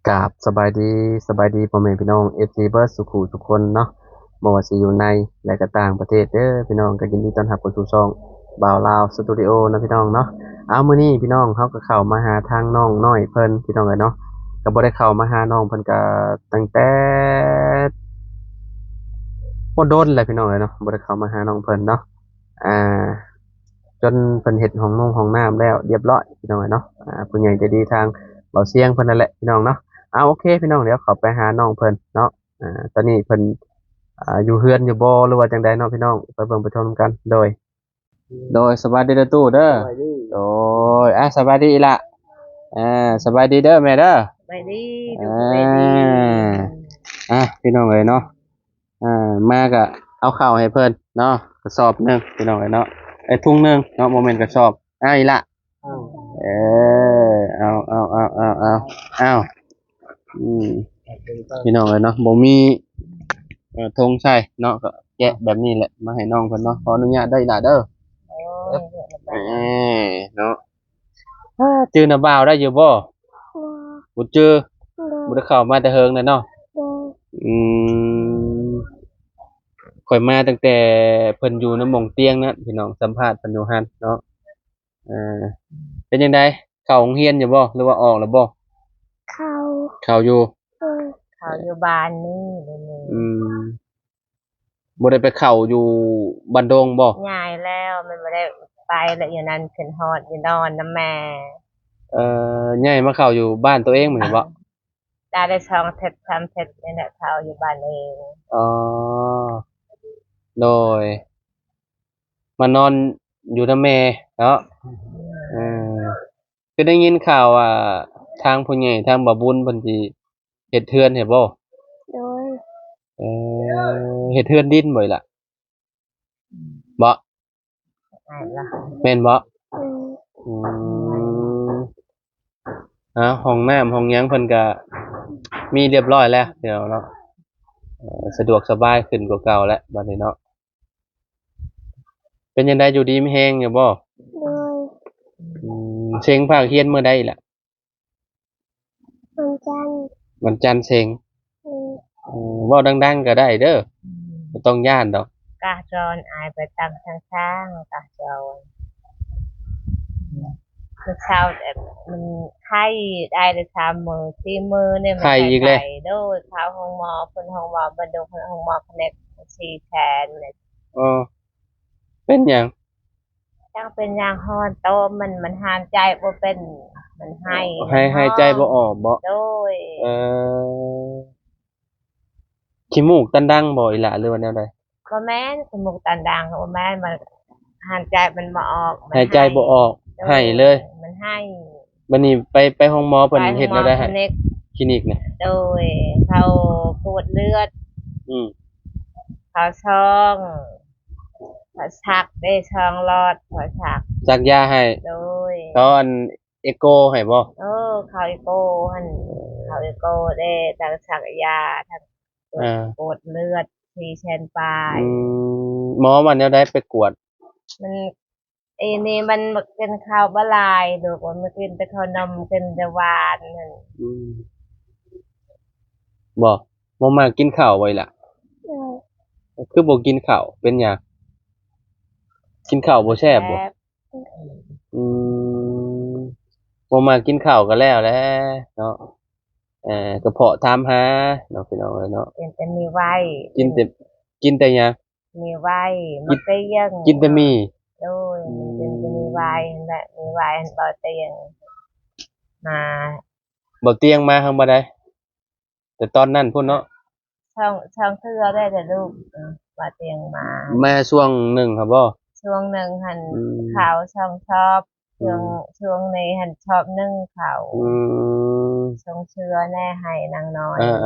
ກາບສະບາຍດີ ສະບາຍດີພໍ່ແມ່ພີ່ນ້ອງ ເອັຟຊີ ເບິດສູ່ຄູ່ສູ່ຄົນເນາະ ບໍ່ວ່າຊິຢູ່ໃນ ແລະ ກໍຕ່າງປະເທດເດີພີ່ນ້ອງ. ກໍຍິນດີຕ້ອນຮັບເຂົ້າສູ່ຊ່ອງບ່າວລາວສະຕູດິໂອເນາະພີ່ນ້ອງເນາະ. ເອົາ ມື້ນີ້ພີ່ນ້ອງ ເຮົາກໍເຂົ້າມາຫາທາງນ້ອງນ້ອຍເພິ່ນພີ່ນ້ອງເອີຍເນາະ. ກໍບໍ່ໄດ້ເຂົ້າມາຫານ້ອງເພິ່ນກໍຕັ້ງແຕ່ດົນໆແລ້ວພີ່ນ້ອງເອີຍເນາະ ບໍ່ໄດ້ເຂົ້າມາຫານ້ອງເພິ່ນເນາະ. ອ່າ ຈົນເພິ່ນເຮັດຫ້ອງນົງຫ້ອງນ້ຳແລ້ວລຽບຮ້ອຍພີ່ນ້ອງເອີຍເນາະ. ອ່າ ຜູ້ໃຫຍ່ໃຈດີທາງເບົາຊຽງເພິ່ນນັ້ນແຫຼະພີ່ນ້ອງເນາະ. ເອົາ ໂອເຄພີ່ນ້ອງ ດຽວເຂົ້າໄປຫານ້ອງເພິ່ນເນາະ. ອ່າ ຕອນນີ້ເພິ່ນ ອ່າ ຢູ່ເຮືອນຢູ່ບໍ່ ຫຼືວ່າຈັ່ງໃດເນາະພີ່ນ້ອງ ໄປເບິ່ງໄປຊົມນຳກັນ. ໂດຍ ໂດຍ ສະບາຍດີເດີຕູ້ເດີ. ສະບາຍດີ. ໂດຍ ອ່າ ສະບາຍດີອີ່ຫຼ້າ. ອ່າ ສະບາຍດີເດີແມ່ເດີ. ສະບາຍດີ. ອ່າ ພີ່ນ້ອງເອີຍເນາະ ອ່າ ມາກະເອົາເຂົ້າໃຫ້ເພິ່ນເນາະ ກະສອບໜຶ່ງພີ່ນ້ອງເອີຍເນາະ ເອີ ຖົງໜຶ່ງເນາະ ບໍ່ແມ່ນກະສອບ. ເອົາອີ່ຫຼ້າ ເອີ ເອົາ ເອົາ ເອົາ ເອົາ ເອົາ ອືມ ພີ່ນ້ອງເອີຍເນາະ ບໍ່ມີ ເອີ ຖົງໃສ່ເນາະ ກະແກະແບບນີ້ແຫຼະ ມາໃຫ້ນ້ອງເພິ່ນເນາະ. ຂໍອະນຸຍາດເດີອີ່ຫຼ້າເດີ. ໂອ້ຍ ເອີ ເນາະ ຈື່ນ້າບ່າວໄດ້ຢູ່ບໍ່? ບໍ່ ບໍ່ຈື່. ບໍ່ໄດ້ເຂົ້າມາແຕ່ເຫິງແລ້ວເນາະ. ອືມ ຂ້ອຍມາຕັ້ງແຕ່ເພິ່ນຢູ່ນຳໝ່ອງຕຽງນັ້ນພີ່ນ້ອງ ສຳພາດເພິ່ນຢູ່ຫັ້ນເນາະ. ເອີ ເປັນຈັ່ງໃດ ເຂົ້າໂຮງຮຽນຢູ່ບໍ່ ຫຼືວ່າອອກແລ້ວບໍ່? ເຂົ້າ ເຂົ້າຢູ່. ເອີ ເຂົ້າຢູ່ບ້ານນີ້ ດຽວນີ້. ອືມ ບໍ່ໄດ້ໄປເຂົ້າຢູ່ບ້ານດົງບໍ່? ຍ້າຍແລ້ວ ມັນບໍ່ໄດ້ໄປແລ້ວ ຢູ່ນັ້ນຂຶ້ນຮອດຢູ່ນອນນຳແມ່. ເອີ ຍ້າຍມາເຂົ້າຢູ່ບ້ານໂຕເອງແມ່ນບໍ່? ໄດ້ ໄດ້ສອງອາທິດສາມອາທິດນີ້ແຫຼະ ເຂົ້າຢູ່ບ້ານເອງ. ອໍ ໂດຍ ມານອນຢູ່ນຳແມ່ເນາະ. ເອີ ຄືໄດ້ຍິນຂ່າວວ່າທາງຜູ້ໃຫຍ່ ທາງບ່າວບຸນເພິ່ນຊິເຮັດເຮືອນໃຫ້ບໍ່? ໂດຍ. ເອີ ເຮັດເຮືອນດິນບໍ່ອີ່ຫຼ້າ? ບໍ່ ແມ່ນບໍ່? ອືມ ອືມ ອ່າ ຫ້ອງນ້ຳຫ້ອງຫຍັງເພິ່ນກະມີລຽບຮ້ອຍແລ້ວເນາະ. ເອີ ສະດວກສະບາຍຂຶ້ນກວ່າເກົ່າແລ້ວບັດນີ້ເນາະ. ເປັນຈັ່ງໃດ ຢູ່ດີມີແຮງຢູ່ບໍ່? ໂດຍ. ອືມ ເສັງພາກຮຽນມື້ໃດລະ? ວັນຈັນ. ວັນຈັນເສັງ. ໂດຍ. ເອີ ເວົ້າດັງໆກໍໄດ້ເດີ ອືມ ບໍ່ຕ້ອງຢ້ານດອກ. ກະຈອນອາຍໄປຕັ້ງທາງຊ້າງ ກະຈອນ ມື້ເຊົ້າແຕ່ມັນໄຂ້ໄດ້ສາມມື້ສີ່ມື້ນີ້ ໄຂ້ອີກແລ້ວ. ໂດຍ ເຂົ້າໂຮງໝໍ ເພິ່ນໂຮງໝໍ ເພິ່ນໂຮງໝໍພະແນກສີ່ແສນ. ເອີ ເປັນຫຍັງ? ຈັກເປັນຫຍັງ ຮ້ອນໂຕ ມັນ ມັນຫາຍໃຈບໍ່ເປັນ ມັນໄຫ້ ໄຫ້ ໄຫ້ໃຈບໍ່ອອກບໍ່? ໂດຍ. ເອີ ຂີ້ມູກຕັນດັງບໍ່ອີ່ຫຼ້າ ຫຼືວ່າແນວໃດ? ບໍ່ແມ່ນ ຂີ້ມູກຕັນດັງ ບໍ່ແມ່ນ ມັນຫາຍໃຈມັນບໍ່ອອກ ມັນ ຫາຍໃຈບໍ່ອອກ. ໂດຍ. ໄຫ້ເລີຍ ມັນໄຫ້. ບັດນີ້ໄປ ໄປໂຮງໝໍເພິ່ນເຮັດແນວໃດໃຫ້? ຄລີນິກນະ. ໂດຍ ເຂົາກວດເລືອດ ອືມ ເຂົາຊອງ ເຂົາສັກເດ້ ຊອງຫຼອດ ເຂົາສັກ ສັກຢາໃຫ້. ໂດຍ. ເຂົາອັນ ເອໂກໃຫ້ບໍ່? ເອີ ເຂົາເອໂກຫັ້ນ ເຂົາເອໂກເດ້ ທັງສັກຢາ ທັງກວດ ເອີ ກວດເລືອດ ສີ່ແສນປາຍ. ອືມ ໝໍວ່າແນວໃດໄປກວດ? ມັນ ເອນີ້ມັນກິນເຂົ້າບໍ່ຫຼາຍ ລູກວ່າມັນກິນແຕ່ເຂົ້າໜົມ ກິນແຕ່ຫວານນັ້ນ. ອືມ ບໍ່ ບໍ່ມັກກິນເຂົ້າບໍ່ອີ່ຫຼ້າ? ເອີ ຄືບໍ່ກິນເຂົ້າ ເປັນຫຍັງ? ກິນເຂົ້າບໍ່ແຊບບໍ່? ແຊບ. ອືມ ບໍ່ມັກກິນເຂົ້າກໍແລ້ວແຫຼະເນາະ. ເອີ ກະເພາະຖາມຫາເນາະ ພີ່ນ້ອງເອີຍເນາະ. ກິນແຕ່ໝີ່ໄວ ກິນແຕ່ ກິນແຕ່ຫຍັງ? ໝີ່ໄວ ໝາກຕຽງ ກິນແຕ່ໝີ່. ໂດຍ. ອືມ ກິນແຕ່ໝີ່ໄວຫັ້ນແຫຼະ ໝີ່ໄວ ໝາກຕຽງ ມາ ໝາກຕຽງມາທາງບ່ອນໃດ? ແຕ່ຕອນນັ້ນພຸ້ນເນາະ ສອງ ສອງເທື່ອໄດ້ແຫຼະລູກ. ເອີ ວ່າຕຽງມາ ມາຊ່ວງໜຶ່ງຫັ້ນບໍ່? ຊ່ວງໜຶ່ງຫັ້ນ ອືມ ເຂົ້າສອງຊອບ ອືມ ຊ່ວງ ຊ່ວງນີ້ຫັ້ນຊອບໜຶ່ງເຂົ້າ. ອືມ ຊ່ວງເຊື່ອແນ່ໃຫ້ນາງນ້ອຍ. ເອີໆໆ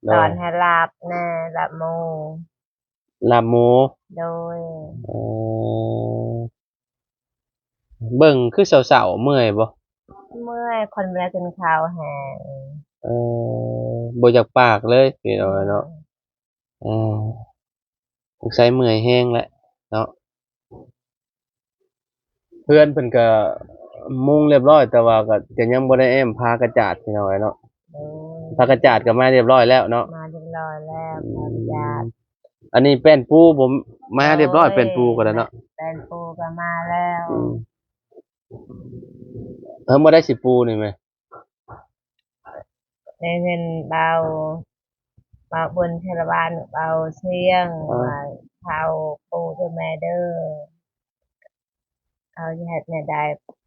ໆ ຕອນໃຫ້ລາບແນ່ ລາບໝູ. ລາບໝູ. ໂດຍ. ເອີ ເບິ່ງຄືເສົ້າໆ ເມື່ອຍບໍ່? ເມື່ອຍ ຄົນບໍ່ໄດ້ກິນເຂົ້າແຮງ. ເອີ ບໍ່ຢາກປາກເລີຍ ພີ່ນ້ອງເນາະ. ເອີ ສົງໄສເມື່ອຍແຮງແຫຼະເນາະ. ເຮືອນເພິ່ນກະມຸງລຽບຮ້ອຍ ແຕ່ວ່າກະ ກະຍັງບໍ່ໄດ້ແອ້ມຝາກະຈາດ ພີ່ນ້ອງເນາະ. ຜັກກະຈາດກໍມາຮຽບຮ້ອຍແລ້ວເນາະ? ມາຮຽບຮ້ອຍແລ້ວ ອືມ ຜັກກະຈາດ. ອັນນີ້ແປ້ນປູບໍ່ມາຮຽບຮ້ອຍ? ໂອ້ຍ ແປ້ນປູກໍໄດ້ເນາະ? ແປ້ນປູກໍມາແລ້ວ. ອືມ ເອີ ມື້ໃດຊິປູນີ້ແມ່? ໄດ້ເງິນເບົາ ເບົາບຸນເທລະວານ ເບົາຊຽງ ອ່າ ວ່າເຖົ້າປູເດີແມ່ເດີ ເຮົາຊິເຮັດແນວໃດ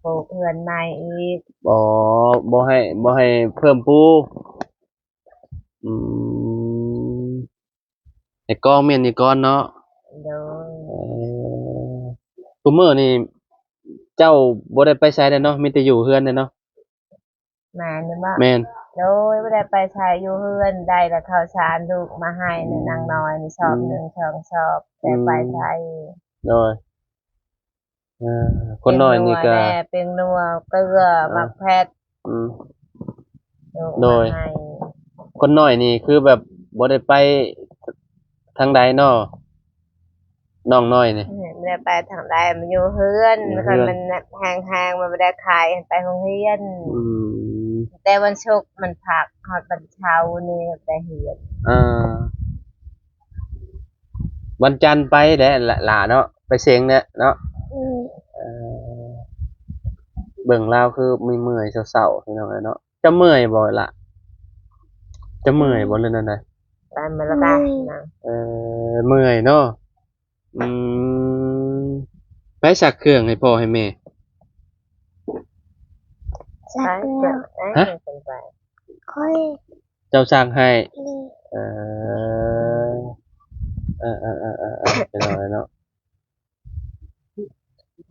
ປູເຮືອນໃໝ່ອີກ. ອໍ ບໍ່ໃຫ້ ບໍ່ໃຫ້ເພີ່ມປູ. ອືມ ໃຫ້ກອງເມັນນີ້ກ່ອນເນາະ? ໂດຍ. ເອີ ທຸກມື້ນີ້ເຈົ້າບໍ່ໄດ້ໄປໃສເດ້ເນາະ? ມີແຕ່ຢູ່ເຮືອນເດ້ເນາະ? ແມ່ນຢູ່ບໍ່? ແມ່ນ. ໂດຍ ບໍ່ໄດ້ໄປໃສ ຢູ່ເຮືອນ ໄດ້ແຕ່ເຂົ້າສານລູກມາໃຫ້ນະ ອືມ ນາງນ້ອຍນີ້ ຊອບ ອືມ ໜຶ່ງ ສອງ ຊອບ ແຕ່ ອືມ ໄປໃສ. ໂດຍ. ເອີ ຄົນນ້ອຍນີ້ກໍ ແດ່ ແປ້ງນົວ ເກືອ ອ່າ ໝາກແພັດ ອືມ ໂດຍ. ຄົນນ້ອຍນີ້ຄືແບບບໍ່ໄດ້ໄປທາງໃດເນາະ ນ້ອງນ້ອຍນີ້? ບໍ່ໄດ້ໄປທາງໃດ ມັນຢູ່ເຮືອນ ຢູ່ເຮືອນ ຄັນມັນແຮງໆ ມັນບໍ່ໄດ້ຂາຍ ໄປໂຮງຮຽນ. ອືມ ແຕ່ວັນສຸກມັນພັກ ຮອດວັນເສົານີ້ໄປຮຽນ. ອ່າ ວັນຈັນໄປແດ່ຫຼະ ຫຼະເນາະ ໄປເສັງແດ່ເນາະ. ອືມ ເອີ ເບິ່ງລາວຄືເມື່ອຍໆ ເຊົາໆ ພີ່ນ້ອງເອີຍເນາະ. ເຈົ້າເມື່ອຍບໍ່ລະ? ເຈົ້າເມື່ອຍບໍ່ ຫຼືແນວໃດ? ໄປມື້ລະກະນະ. ເອີ ເມື່ອຍເນາະ. ອືມ ໃຜຊັກເຄື່ອງໃຫ້ພໍ່ໃຫ້ແມ່? ຊັກເຄື່ອງ. ຮະ? ຂ້ອຍ. ເຈົ້າຊັກໃຫ້? ເອີ ເອີໆໆ ເປັນຫຍັງເນາະ.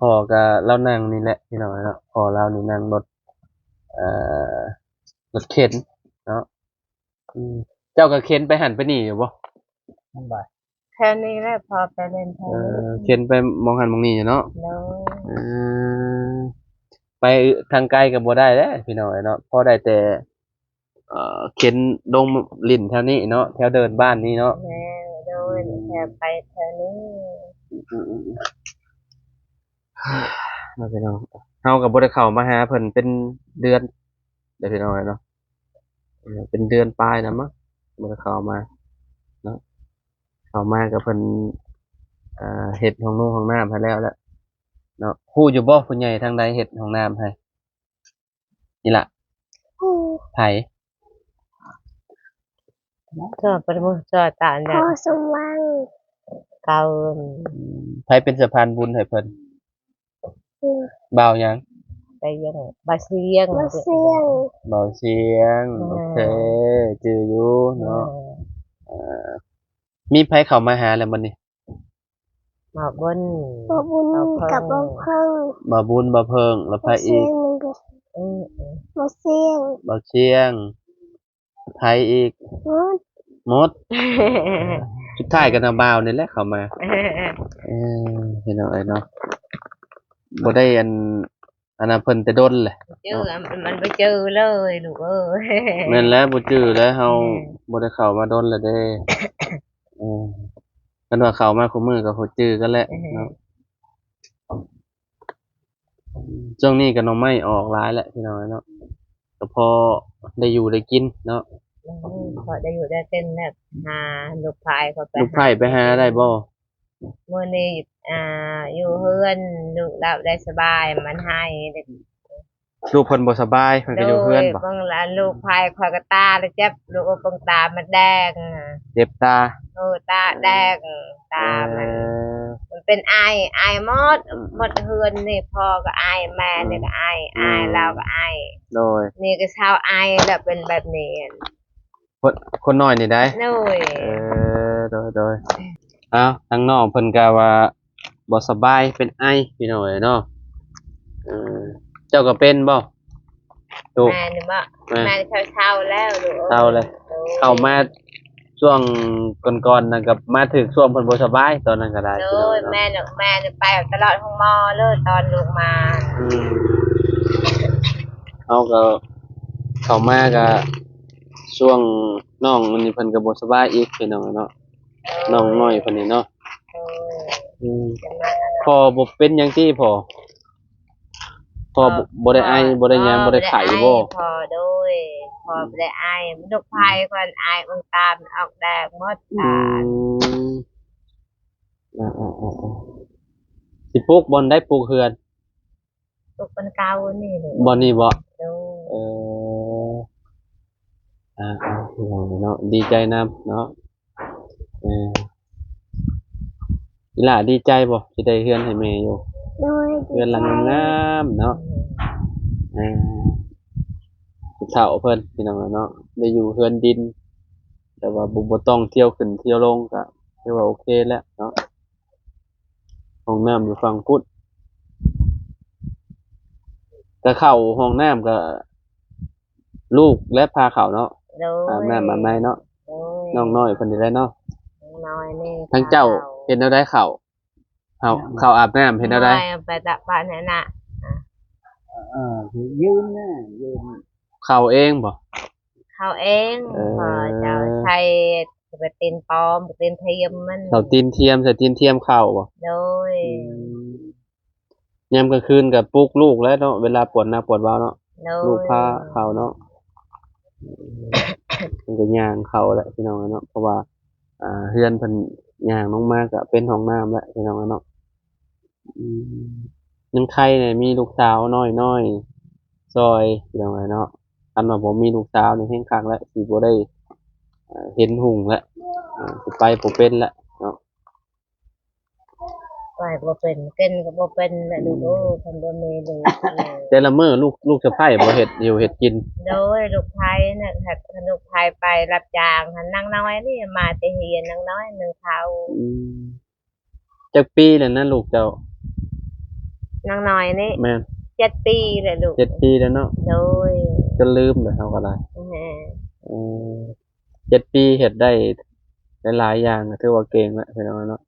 ພໍ່ກໍລາວນັ່ງນີ້ແຫຼະ ພີ່ນ້ອງເນາະ. ພໍ່ລາວນີ້ນັ່ງລົດ ເອີ ລົດເຂັນເນາະ. ອືມ ເຈົ້າກໍເຂັນໄປຫັ້ນໄປນີ້ຢູ່ບໍ່? ແຖວນີ້ແຫຼະ ພໍ່ໄປເລ່ນແຖວນີ້. ເອີ ເຂັນໄປໝ່ອງຫັ້ນໝ່ອງນີ້ຢູ່ເນາະ. ໂດຍ. ເອີ ໄປທາງໄກກໍບໍ່ໄດ້ແຫຼະ ພີ່ນ້ອງເນາະ. ພໍໄດ້ແຕ່ ເອີ ເຂັນລົງຫຼິ້ນແຖວນີ້ເນາະ ແຖວເດີ່ນບ້ານນີ້ເນາະ. ແມ່ນ. ໂດຍ. ອືມ ແຖວໄປແຖວນີ້. ອືມໆໆ ເນາະ ພີ່ນ້ອງ. ເຮົາກໍບໍ່ໄດ້ເຂົ້າມາຫາເພິ່ນເປັນເດືອນເດ້ ພີ່ນ້ອງເນາະ. ເອີ ເປັນເດືອນປາຍແລ້ວມັ້ງ ບໍ່ໄດ້ເຂົ້າມາເນາະ. ເຂົ້າມາກໍເພິ່ນ ເອີ ເຮັດຫ້ອງນົງຫ້ອງນ້ຳໃຫ້ແລ້ວແຫຼະເນາະ. ຮູ້ຢູ່ບໍ່ ຜູ້ໃຫຍ່ທາງໃດເຮັດຫ້ອງນ້ຳໃຫ້? ນີ້ລະ. ໃຜ? ຊ່ອຍປະມື ຊ່ອຍຕານ ພໍ່ສົມຫວັງ. ເຂົາ. ອືມ ໃຜເປັນສະພານບຸນໃຫ້ເພິ່ນ? ອືມ ບ່າວຫຍັງ? ບ່າວຊຽງ. ບ່າວຊຽງ. ບ່າວຊຽງ. ເອີ ໂອເຄ ຈື່ຢູ່ເນາະ. ເອີ ມີໃຜເຂົ້າມາຫາແລ້ວມື້ນີ້? ບ່າວບຸນ ບ່າວບຸນກັບບ່າວເພິ່ງ. ບ່າວບຸນ ບ່າວເພິ່ງ ແລ້ວໃຜອີກ? ບ່າວຊຽງ. ອືມ ອືມ ບ່າວຊຽງ. ບ່າວຊຽງ. ໃຜອີກ? ໝົດ ໝົດ. ສຸດທ້າຍກໍນ້າບ່າວນີ້ແຫຼະເຂົ້າມາ. ເອີ ພີ່ນ້ອງເອີຍເນາະ ບໍ່ໄດ້ອັນ ອັນນັ້ນເພິ່ນແຕ່ດົນແຫຼະ ບໍ່ຈື່ເນາະ. ມັນ ມັນບໍ່ຈື່ເລີຍລູກເອີຍ. ແມ່ນແຫຼະ ບໍ່ຈື່ແຫຼະ ເຮົາ ແມ່ນ ບໍ່ໄດ້ເຂົ້າມາດົນແລ້ວເດ້. ເອີ ຄັນວ່າເຂົ້າມາຄູ່ມື້ກໍຮູ້ຈື່ກັນແຫຼະ ເອີ ເນາະ. ຊ່ວງນີ້ກໍໜໍ່ໄມ້ອອກຫຼາຍແຫຼະ ພີ່ນ້ອງເນາະ ກໍພໍໄດ້ຢູ່ໄດ້ກິນເນາະ. ອືມ ພໍໄດ້ຢູ່ໄດ້ກິນແບບ ຫາລູກໃພ້ກໍໄປ ລູກໃພ້ໄປຫາໄດ້ບໍ່? ມື້ນີ້ ອ່າ ຢູ່ເຮືອນ ລູກລາວໄດ້ສະບາຍ ມັນໄຫ້. ລູກເພິ່ນບໍ່ສະບາຍ ເພິ່ນກໍຢູ່ເຮືອນບໍ່? ໂດຍ ເບິ່ງລະ ລູກໃພ້ຂ້ອຍກໍຕາລະເຈັບ ລູກເບິ່ງຕາມັນແດງ. ເຈັບຕາ? ໂດຍ ຕາແດງ ຕາມັນ. ເອີ ມັນເປັນໄອ ໄອໝົດ ອືມ ໝົດເຮືອນນີ້ ພໍ່ກໍໄອ ແມ່ນີ້ກໍໄອ ອືມ ອ້າຍລາວກໍໄອ. ໂດຍ ນີ້ກໍເຊົາໄອແລ້ວ ເປັນແບບນີ້. ຄົນ ຄົນນ້ອຍນີ້ໃດ໋? ໂດຍ. ເອີ ໂດຍ ໂດຍ. ເອົາ ທາງນ້ອງເພິ່ນກໍວ່າບໍ່ສະບາຍ ເປັນໄອ ພີ່ນ້ອງເອີຍເນາະ. ເອີ ເຈົ້າກໍເປັນບໍ່? ແມ່ນບໍ່? ແມ່ນ ແມ່ນ ເຊົາໆແລ້ວລູກເອີຍ. ເຊົາແລ້ວ. ໂດຍ. ເຂົ້າມາຊ່ວງກ່ອນໆນັ້ນກໍມາຖືກຊ່ວງເພິ່ນບໍ່ສະບາຍ ຕອນນັ້ນກໍໄດ້. ໂດຍ. ພີ່ນ້ອງເນາະ ແມ່ນ ແມ່ນ ໄປຕະຫຼອດໂຮງໝໍເລີຍ ຕອນລູກມາ. ອືມ ເຮົາກໍເຂົ້າມາກໍ ຊ່ວງນ້ອງອັນນີ້ເພິ່ນກໍບໍ່ສະບາຍອີກ ພີ່ນ້ອງເນາະ. ໂດຍ. ນ້ອງນ້ອຍເພິ່ນນີ້ເນາະ. ໂດຍ. ອືມ ພໍ່ບໍ່ເປັນຫຍັງຕິພໍ່? ພໍ່ບໍ່ໄດ້ໄອ ບໍ່ໄດ້ຫຍັງ ບໍ່ໄດ້ໄຂ້ບໍ່? ພໍ່ ໂດຍ. ພໍ່ບໍ່ໄດ້ອາຍ ລູກໃຜຄົນອາຍ ເບິ່ງຕາມັນອອກແດງໝົດ ອືມ ຕາ. ອ່າໆໆໆ ຊິປຸກບ່ອນໃດ ປຸກເຮືອນ? ປຸກບ່ອນເກົ່ານີ້ແຫຼະ. ບ່ອນນີ້ບໍ? ໂດຍ. ເອີ ອ່າໆ ພີ່ນ້ອງເນາະ ດີໃຈນຳເນາະ. ເອີ ອີ່ຫຼ້າດີໃຈບໍ່ ຊິໄດ້ເຮືອນໃຫ້ແມ່ຢູ່? ໂດຍ ເຮືອນຫຼັງງາມໆເນາະ. ເອີ ຜູ້ເຖົ້າເພິ່ນ ພີ່ນ້ອງເນາະ ໄດ້ຢູ່ເຮືອນດິນ ແຕ່ວ່າບໍ່ ບໍ່ຕ້ອງທ່ຽວຂຶ້ນທ່ຽວລົງ ກະຖືວ່າໂອເຄແລ້ວເນາະ. ຫ້ອງນ້ຳຢູ່ຝັ່ງພຸ້ນ ກະເຂົ້າຫ້ອງນ້ຳກະລູກແລະພາເຂົ້າເນາະ. ໂດຍ. ອາບນ້ຳອາບໃນເນາະ. ໂດຍ. ນ້ອງນ້ອຍເພິ່ນນີ້ແຫຼະເນາະ. ນ້ອງນ້ອຍນີ້ ທາງເຈົ້າເຮັດແນວໃດເຂົ້າ? ເຂົ້າ ເຂົ້າອາບນ້ຳເຮັດແນວໃດ? ນ້ອຍໄປຕະປະແນນະ. ເອີ ຢືນນະ ຢືນ. ເຂົ້າເອງບໍ? ເຂົ້າເອງ. ເອີ ພໍ່ເຈົ້າໃສ່ກະຕີນປອມ ກະຕີນທຽມມັນ. ເຂົ້າຕີນທຽມ ໃສ່ຕີນທຽມເຂົ້າບໍ? ໂດຍ. ອືມ ຍາມກາງຄືນກະປຸກລູກແລ້ວເນາະ ເວລາປວດໜັກປວດເບົາເນາະ. ໂດຍ. ລູກພາເຂົ້າເນາະ ເພິ່ນກະຍ່າງເຂົ້າແຫຼະ ພີ່ນ້ອງເນາະ ເພາະວ່າ ອ່າ ເຮືອນເພິ່ນຍ່າງລົງມາກະເປັນຫ້ອງນ້ຳແຫຼະ ພີ່ນ້ອງເນາະ. ອືມ ຍັງໄຄແດ່ ມີລູກສາວນ້ອຍໆຊ່ອຍ ພີ່ນ້ອງເອີຍເນາະ. ຄັນວ່າບໍ່ມີລູກສາວນີ້ແຮງຄັກແລ້ວ ຊິບໍ່ໄດ້ ເອີ ເຫັນຮຸ່ງແລ້ວ ເອີ ຊິໄປບໍ່ເປັນແລ້ວເນາະ. ໄປບໍ່ເປັນ ເປັນກະບໍ່ເປັນແຫຼະລູກເອີຍ ຄັນບໍ່ມີລູກ. ແຕ່ລະມື້ລູກ ລູກສະໃພ້ບໍ່ເຮັດຢູ່ເຮັດກິນ? ໂດຍ ລູກໃພ້ນະ ຄັນລູກໃພ້ໄປຮັບຈ້າງຫັ້ນ ນາງນ້ອຍນີ້ມາແຕ່ຮຽນ ນາງນ້ອຍໜຶ່ງເຂົ້າ. ອືມ ຈັກປີແລ້ວນະລູກເຈົ້າ? ນາງນ້ອຍນີ້ ແມ່ນ ເຈັດປີແລ້ວລູກ. ເຈັດປີແລ້ວເນາະ. ໂດຍ. ຈົນລືມແລ້ວເຮົາກະໄດ້. ແມ່ນ. ເອີ ເຈັດປີເຮັດໄດ້ຫຼາຍໆຢ່າງ ກະຖືວ່າເກັ່ງແລ້ວ ພີ່ນ້ອງເນາະ.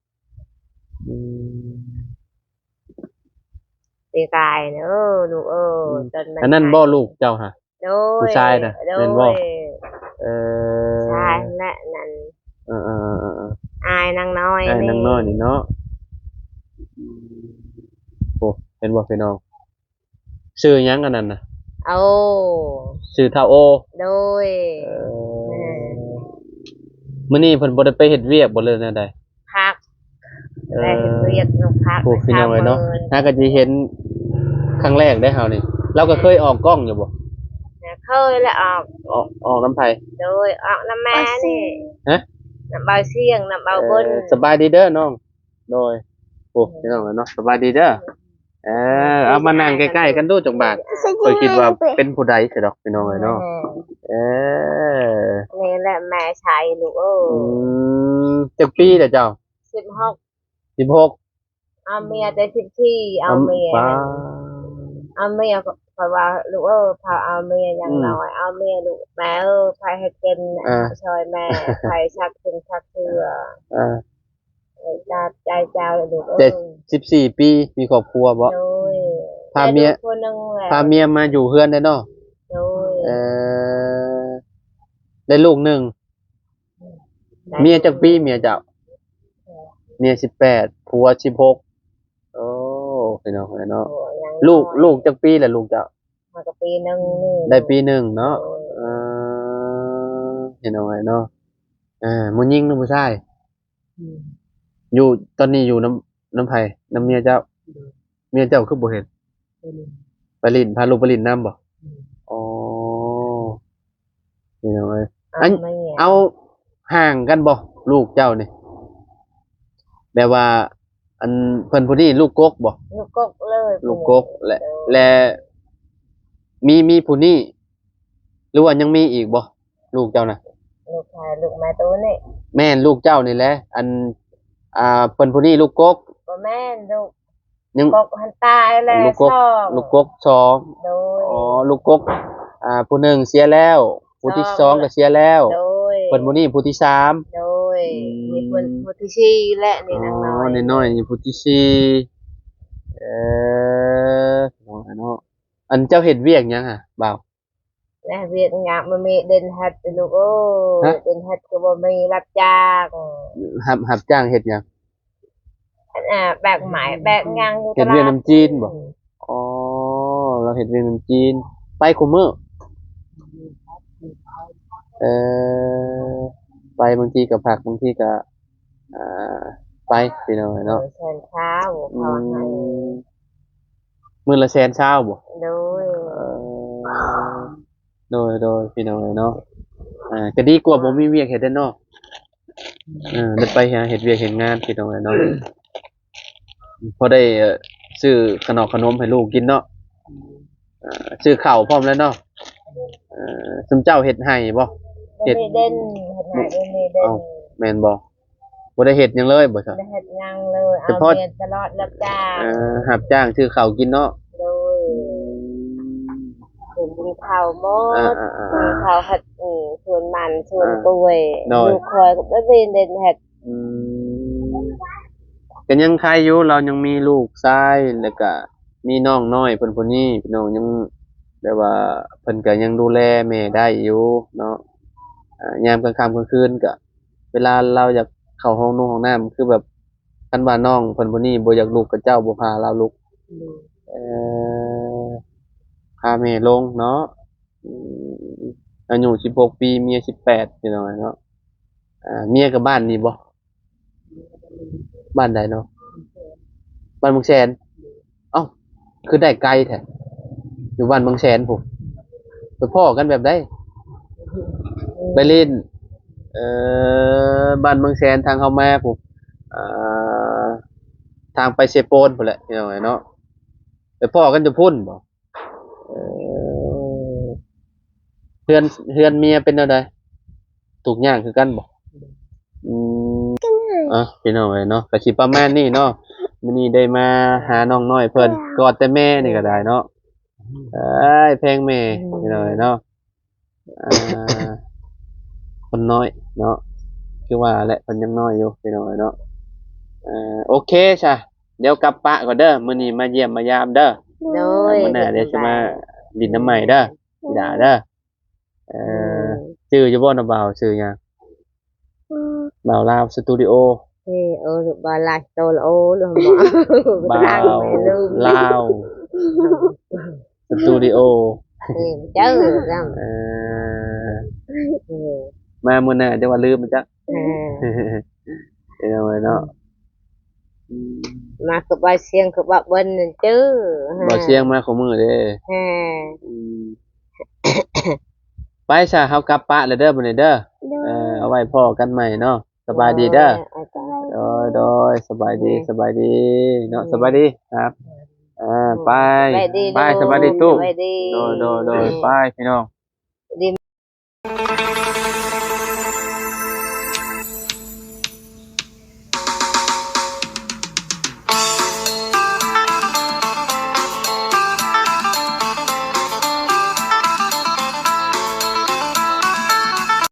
ອືມ ປີກາຍເດີລູກເອີຍ. ອືມ ຕອນມັນ ອັນນັ້ນບໍ ໄປ ລູກເຈົ້າຫະ? ໂດຍ. ຜູ້ຊາຍນະ ໂດຍ ແມ່ນບໍ່? ເອີ ຊາຍແຫຼະນັ້ນ. ເອີໆໆໆ ອາຍນາງນ້ອຍ ອາຍນາງນ້ອຍນີ້ເນາະ. ໂອ້ ເຫັນບໍ່ພີ່ນ້ອງ ຊື່ຫຍັງອັນນັ້ນນະ? ໂອ. ຊື່ທ້າວໂອ. ໂດຍ. ເອີ ແມ່ນ. ມື້ນີ້ເພິ່ນບໍ່ໄດ້ໄປເຮັດວຽກບໍ່ ຫຼືແນວໃດ? ພັກ ເອີ ໄດ້ເຮັດວຽກນຳພັກ. ໂອ້ ພີ່ນ້ອງເອີຍເນາະ ຫາກະຊິເຫັນຄັ້ງແລກເດ້ເຮົານີ້. ລາວກະເຄີຍອອກກ້ອງຢູ່ບໍ່? ເຄີຍລະອອກ. ອອກ ອອກນຳໃຜ? ໂດຍ ອອກນຳແມ່ນີ້. ຮະ? ນຳບ່າວຊຽງ ນຳບ່າວບຸນ. ເອີ ສະບາຍດີເດີນ້ອງ. ໂດຍ. ໂອ້ ພີ່ນ້ອງເອີຍເນາະ ສະບາຍດີເດີ. ເອີ ເອົາມານັ່ງໃກ້ໆກັນດູຈັກບາດ. ຂ້ອຍຄິດວ່າເປັນຜູ້ໃດຊະດອກ ພີ່ນ້ອງເອີຍເນາະ. ເອີ ນີ້ແຫຼະແມ່ໄຊລູກເອີຍ. ອືມ ຈັກປີລະເຈົ້າ? ສິບຫົກ. ສິບຫົກ. ເອົາເມຍແຕ່ສິບສີ່ ເອົາເມຍ. ເອົາເມຍ ຂ້ອຍວ່າລູກເອີຍ ພາເອົາເມຍຢ່າງ ອືມ ນ້ອຍ ເອົາເມຍລູກ. ແມ່ເອີຍ ໃຜເຮັດກິນ ອ່າ ຊ່ອຍແມ່ ໃຜຊັກເປັນຊັກເສື້ອ. ອ່າ ເອີ ຕາມໃຈເຈົ້າລູກເອີຍ. ແຕ່ສິບສີ່ປີ ມີຄອບຄົວບໍ? ໂດຍ. ພາເມຍ ແຕ່ລູກຄົນໜຶ່ງແຫຼະ ພາເມຍມາຢູ່ເຮືອນເດ້ເນາະ. ໂດຍ. ເອີ ໄດ້ລູກໜຶ່ງ. ໄດ້ ເມຍຈັກປີເມຍເຈົ້າ? ເມຍສິບແປດ ຜົວສິບຫົກ. ໂອ້ ພີ່ນ້ອງເອີຍເນາະ. ໂອ້ ຍັງ ລູກ ນ້ອຍ ລູກຈັກປີລະລູກເຈົ້າ? ມາກະປີໜຶ່ງ. ໄດ້ປີໜຶ່ງເນາະ. ໂດຍ. ເອີ ພີ່ນ້ອງເອີຍເນາະ. ເອີ ຜູ້ຍິງຫຼືຜູ້ຊາຍ? ອືມ ຢູ່ ຕອນນີ້ຢູ່ນຳ ນຳໃຜ? ນຳເມຍເຈົ້າ? ໂດຍ. ເມຍເຈົ້າຄືບໍ່ເຫັນ? ໄປຫຼິ້ນ ໄປຫຼິ້ນ ພາລູກໄປຫຼິ້ນນຳບໍ? ອືມ ອໍ ພີ່ນ້ອງເອີຍ. ເອົາ ອັນ ເອົາຫ່າງກັນບໍ ລູກເຈົ້ານີ້? ແບບວ່າ ອັນ ເພິ່ນຜູ້ນີ້ລູກກົກບໍ? ລູກກົກເລີຍ. ລູກກົກ. ໂດຍ. ແລະ ແລະ ມີ ມີຜູ້ນີ້ ຫຼືວ່າຍັງມີອີກບໍ? ລູກເຈົ້ານະ? ລູກໃຜ? ລູກແມ່ຕູ້ນີ້? ແມ່ນ ລູກເຈົ້ານີ້ແຫຼະ. ອັນ ອ່າ ເພິ່ນຜູ້ນີ້ລູກກົກ? ບໍ່ແມ່ນ ລູກ ຍັງ ກົກຫັ້ນຕາຍແລ້ວ ລູກກົກ ສອງ ລູກກົກສອງ. ໂດຍ. ອໍ ລູກກົກ ອ່າ ຜູ້ໜຶ່ງເສຍແລ້ວ ຜູ້ທີສອງກະເສຍແລ້ວ. ໂດຍ. ເພິ່ນຜູ້ນີ້ຜູ້ທີສາມ. ໂດຍ. ອືມ ນີ້ເພິ່ນຜູ້ທີສີ່ແຫຼະ ນີ້ນາງນ້ອຍ. ອໍ ນ້ອຍໆນີ້ຜູ້ທີສີ່. ເອີ ເນາະ ອັນເຈົ້າເຮັດວຽກຫຍັງຫະ ບ່າວ? ແລະ ວຽກຫຍັງບໍ່ມີດິນເຮັດ ລູກເອີຍ. ຮະ? ດິນເຮັດກະບໍ່ມີ ຮັບຈ້າງ. ຮັບ ຮັບຈ້າງເຮັດຫຍັງ? ອັນ ແບກໄມ້ ແບກຫຍັງຢູ່ຕະຫຼາດ. ເຮັດວຽກນຳຈີນບໍ? ອືມ ອໍ ລາວເຮັດວຽກນຳຈີນ. ໄປຄູ່ມື້? ເອີ ໄປບາງທີກໍພັກ ບາງທີກໍ ອ່າ ໄປ ພີ່ນ້ອງເອີຍເນາະ. ແສນຊາວ ອືມ ເຂົາໃຫ້ ມື້ລະແສນຊາວບໍ່? ໂດຍ ເອີ ໂດຍ ໂດຍ ພີ່ນ້ອງເອີຍເນາະ. ອ່າ ກໍດີກວ່າບໍ່ມີວຽກເຮັດເດ້ເນາະ. ເອີ ໄດ້ໄປຫາເຮັດວຽກເຮັດງານ ພີ່ນ້ອງເອີຍເນາະ. ພໍໄດ້ ເອີ ຊື້ຂະໜອກຂະໜົມໃຫ້ລູກກິນເນາະ. ເອີ ຊື້ເຂົ້າພ້ອມແລ້ວເນາະ. ເອີ ຊຸມເຈົ້າເຮັດໄຮ່ບໍ່? ເຮັດ ບໍ່ໄດ້ເດັ່ນ ເຮັດໄຮ່ບໍ່ໄດ້ເດັ່ນ. ເອົ້າ ແມ່ນບໍ່? ບໍ່ໄດ້ເຮັດຫຍັງເລີຍບໍ່ຊະ? ບໍ່ໄດ້ເຮັດຫຍັງເລີຍ. ສະເພາະ ເອົາແມ່ຕະຫຼອດ ຮັບຈ້າງ. ເອີ ຮັບຈ້າງຊື້ເຂົ້າກິນເນາະ. ໂດຍ ອືມ ເປັນກິນເຂົ້າໝົດ. ອ່າໆໆໆ ກິນເຂົ້າເຮັດ ອືມ ສວນມັນ ສວນ ອ່າ ກ້ວຍ. ໂດຍ ລູກຂ້ອຍກໍບໍ່ໄດ້ເດັ່ນເຮັດ. ອືມ ກໍຍັງໄຄຢູ່ ລາວຍັງມີລູກຊາຍ ແລ້ວກະມີນ້ອງນ້ອຍເພິ່ນຜູ້ນີ້ ພີ່ນ້ອງ ຍັງແບບວ່າເພິ່ນກໍຍັງດູແລແມ່ໄດ້ຢູ່ເນາະ. ອ່າ ຍາມກາງຄ່ຳກາງຄືນກໍ ເວລາລາວຢາກເຂົ້າຫ້ອງນຸ່ງຫ້ອງນ້ຳ ຄືແບບ ຄັນວ່ານ້ອງເພິ່ນຜູ້ນີ້ບໍ່ຢາກລຸກ ກໍເຈົ້າບໍ່ພາລາວລຸກ. ອືມ ເອີ ພາແມ່ລົງເນາະ. ອືມ ອາຍຸສິບຫົກປີ ເມຍສິບແປດ ພີ່ນ້ອງເນາະ. ອ່າ ເມຍກໍບ້ານນີ້ບໍ່? ບ້ານໃດເນາະ? ບ້ານບາງແສນ. ເອົ້າ ຄືໄດ້ໄກແທ້ ຢູ່ບ້ານບາງແສນພຸ້ນ. ໄປພໍ້ກັນແບບໃດ? ໄປຫຼິ້ນ. ເອີ ບ້ານບາງແສນທາງເຮົາມາພຸ້ນ ເອີ ທາງໄປເຊໂປນພຸ້ນແຫຼະ ພີ່ນ້ອງເອີຍເນາະ. ໄປພໍ້ກັນຢູ່ພຸ້ນບໍ່? ເອີ ເຮືອນ ເຮືອນເມຍເປັນແນວໃດ? ທຸກຍາກຄືກັນບໍ່? ອືມ ອ່ະ ພີ່ນ້ອງເອີຍເນາະ ກໍຊິປະມານນີ້ເນາະ. ມື້ນີ້ໄດ້ມາຫານ້ອງນ້ອຍເພິ່ນ ກອດແຕ່ແມ່ນີ້ກໍໄດ້ເນາະ. ເອີຍ ແພງແມ່ ອືມ ພີ່ນ້ອງເອີຍເນາະ. ອ່າ ຄົນນ້ອຍເນາະ ຄືວ່າແຫຼະ ເພິ່ນຍັງນ້ອຍຢູ່ ພີ່ນ້ອງເອີຍເນາະ. ເອີ ໂອເຄຊະ ດຽວກັບປະກ່ອນເດີ ມື້ນີ້ມາຢ້ຽມມາຢາມເດີ. ໂດຍ ມື້ໜ້າດຽວຊິມາຫຼິ້ນນຳໃໝ່ເດີ ທິດາເດີ. ເອີ ອືມ ຊື່ຢູ່ບໍ່ນະບ່າວ? ຊື່ຫຍັງ? ອືມ ບ່າວລາວສະຕູດິໂອ. ເອີ ເອີ ບ່າວລາວສະຕູດິໂອ ຫຼື ບ່າວ ບ່າວລາວສະຕູດິໂອ. ເອີ ເຈົ້າ ເອີ ເອີ ມາມື້ໜ້າຈະວ່າລືມມັນຈັກ. ເອີ ເອີ ເນາະ ອືມ ມາກັບບ່າວຊຽງ ກັບບ່າວເບິ່ນນັ້ນເຈີ ບ່າວຊຽງມາຄູ່ມື້ເດ້. ເອີ ອືມ ໄປຊະ ເຮົາກັບປະແລ້ວເດີ ບັດນີ້ເດີ. ໂດຍ ເອີ ເອົາໄວ້ພໍ້ກັນໃໝ່ເນາະ. ສະບາຍດີເດີ. ໂດຍ ໂດຍ ສະບາຍດີ ສະບາຍດີເນາະ ສະບາຍດີຄັບ. ເອີ ໄປ ສະບາຍດີ ໄປ ສະບາຍດີຕູ້ ສະບາຍດີ. ໂດຍ ໂດຍ ໂດຍ ໄປພີ່ນ້ອງ.